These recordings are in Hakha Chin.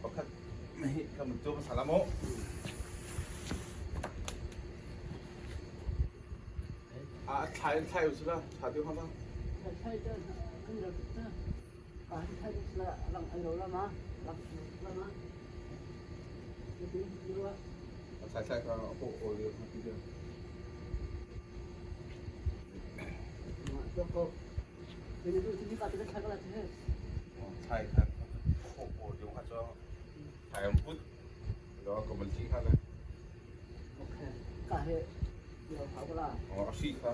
Pakhat hi kan tu hmasa la mu. A thlai in thlai usila tha ti hma. A thlai thlai ka a paw awl lio ti dia. Thlai khan kho awl lio kha cho thlai am put lo ko man thi kha le. A hri kha.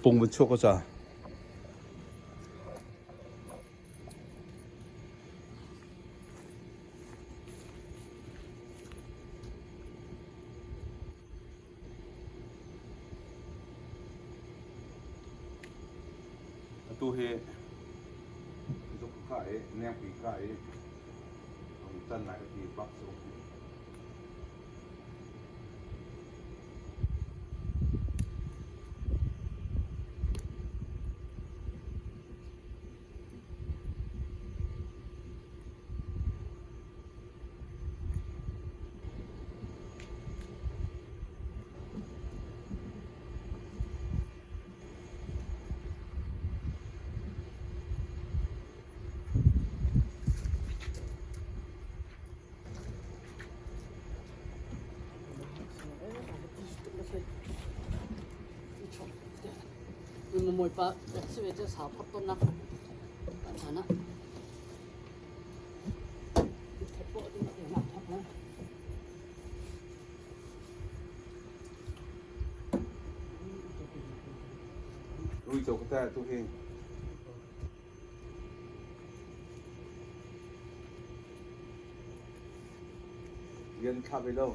Pung van chuak ko ca. Atu hi zuk ka i nengpi ka i can lai ka ti bak cu. Uico ka teh tu hi. Rian thlah ve lo.